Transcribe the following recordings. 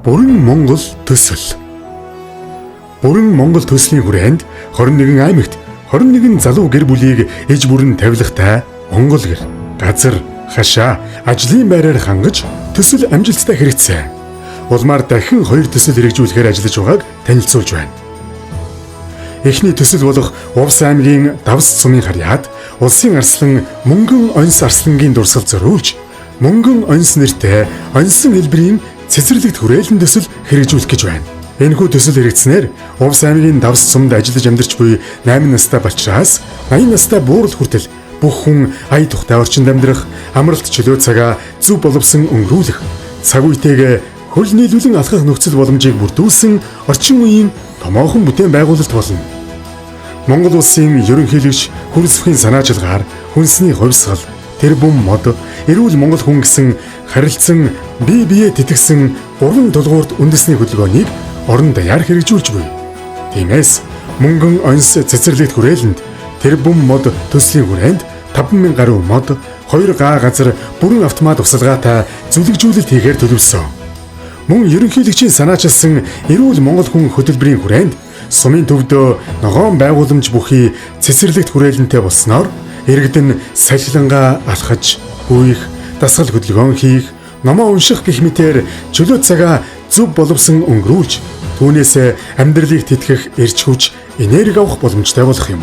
Бүрэн Монгол төсөл. Бүрэн Монгол төслийн хүрээнд 21 аймагт 21 залуу гэр бүлийг иж бүрэн тавилгатай Монгол гэр, газар, хашаа, ажлын байраар хангаж төсөл амжилттай хэрэгцсэн. Улмаар дахин хоёр төсөл хэрэгжүүлэхээр ажиллаж байгааг танилцуулж байна. Эхний төсөл болох Увс аймгийн Давс сумын харьяат улсын арслан Мөнгөн Онс арслангийн дурсгал зориулж Мөнгөн Онс нэртэй онсон хэлбэрийн цэцэрлэгт хүрээлэн төсөл хэрэгжүүлэх гэж байна. Энэхүү төсөл хэрэгжсэнээр Увс аймгийн Давс сумд ажиллаж амьдарч буй 8 настай балчраас 80 настай буурал хүртэл бүх хүн ая тухтай орчинд амьдрах, амралт чөлөө цагаа зөв боловсон өнгөрүүлэх, цаг үетэйгээ хөл нийлүүлэн алхах нөхцөл боломжийг бүрдүүлсэн орчин үеийн томоохон бүтээн байгуулалт болно. Монгол улсын ерөнхийлөгч Хөрсөхийн санаачилгаар хүнсний хувьсгал, тэрбум мод, эрүүл монгол хүн гэсэн харилцан бие биеэ тэтгэсэн гурван тулгуурт үндэсний хөдөлгөөнийг орон даяар хэрэгжүүлж буй. Тиймээс мөнгөн онс цэцэрлэгт хүрээлэнд тэрбум мод төслийн хүрээнд 5000 гаруй мод, 2 гаа газар бүрэн автомат усалгаатай зүлэгжүүлэлт хийхээр төлөвлөсөн. Мөн ерөнхийлөгчийн санаачилсан эрүүл монгол хүн хөтөлбөрийн хүрээнд сумын төвдөө ногоон байгууламж бүхий цэцэрлэгт хүрээлэнтэй болсноор иргэдэн салхилангаа алхаж, гүйх, дасгал хөдөлгөөн хийх, номоо унших гэх мэтээр чөлөө цагаа зөв боловсон өнгөрүүлж түүнээс амьдралыг тэтгэх эрч хүч, энерги авах боломжтой болох юм.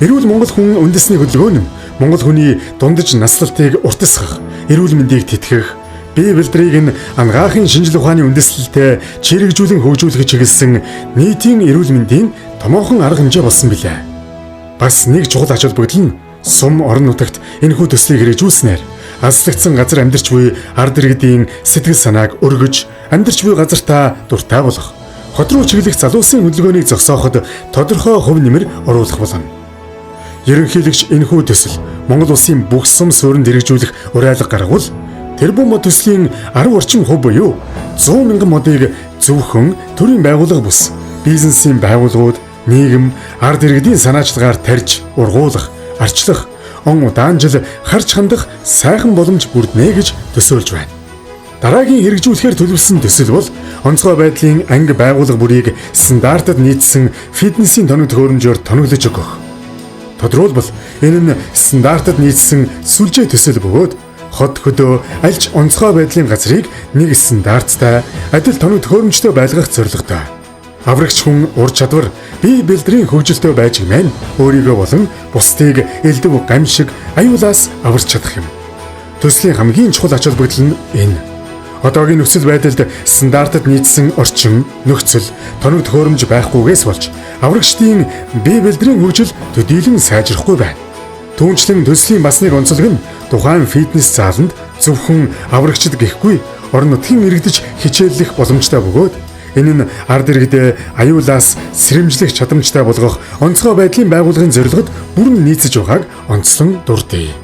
Эрүүл монгол хүн үндэсний хөдөлгөөн нь монгол хүний дундаж наслалтыг уртасгах, эрүүл мэндийг тэтгэх, бие бэлдрийг нь анагаахын шинжил ухааны үндэслэлтэй чирэгжүүлэн хөгжүүлэх чиглэсэн нийтийн эрүүл мэндийн томоохон арга хэмжээ болсон билээ. Бас нэг чухал ач холбогдол нь сум орон нутагт энэхүү төслийг хэрэгжүүлснээр алслагдсан газар амьдарч буй ард иргэдийн сэтгэл санааг өргөж, амьдарч буй газартаа дуртай болох, хот руу чиглэх залуусын хөдөлгөөнийг зогсооход тодорхой хувь нэмэр оруулах болно. Ерөнхийлөгч энэхүү төсөл Монгол улсын бүх сум суурьнд хэрэгжүүлэх уриалга гаргавал тэрбум мод төслийн 10 орчим хувь буюу 100 мянган модыг зөвхөн төрийн байгууллага бус бизнесийн байгууллагууд, нийгэм, ард иргэдийн санаачилгаар тарьж, ургуулах, арчлах, он удаан жил харж хандах сайхан боломж бүрднэ гэж төсөөлж байна. Дараагийн хэрэгжүүлэхээр төлөвлөсөн төсөл бол онцгой байдлын анги байгууллага бүрийг стандартад нийцсэн фитнесийн тоног төхөөрөмжөөр тоноглож өгөх. Тодорхойлбол энэ нь стандартад нийцсэн сүлжээ төсөл бөгөөд хот хөдөө аль ч онцгой байдлын газрыг нэг стандарттай адил тоног төхөөрөмжтэй байлгах зорилготой. Аврагч хүн ур чадвар, бие бэлдрийн хөгжилтэй байж гэмээр өөрийгөө болон бусдыг элдэв гамшиг аюулаас аварч чадах юм. Төслийн хамгийн чухал ач холбогдол нь энэ. Одоогийн нөхцөл байдалд стандартад нийцсэн орчин, нөхцөл, тоног төхөөрөмж байхгүйгээс болж аврагчдын бие бэлдрийн хөгжил төдийлөн сайжрахгүй байна. Түүнчлэн төслийн бас нэг онцлог нь тухайн фитнес зааланд зөвхөн аврагчид гэхгүй орон нутгийн иргэдэж хичээллэх боломжтой бөгөөд энэ нь ард иргэдээ аюулаас сэрэмжлэх чадамжтай болгох онцгой байдлын байгууллагын зорилгод бүрэн нийцэж байгааг онцлон дурдъя.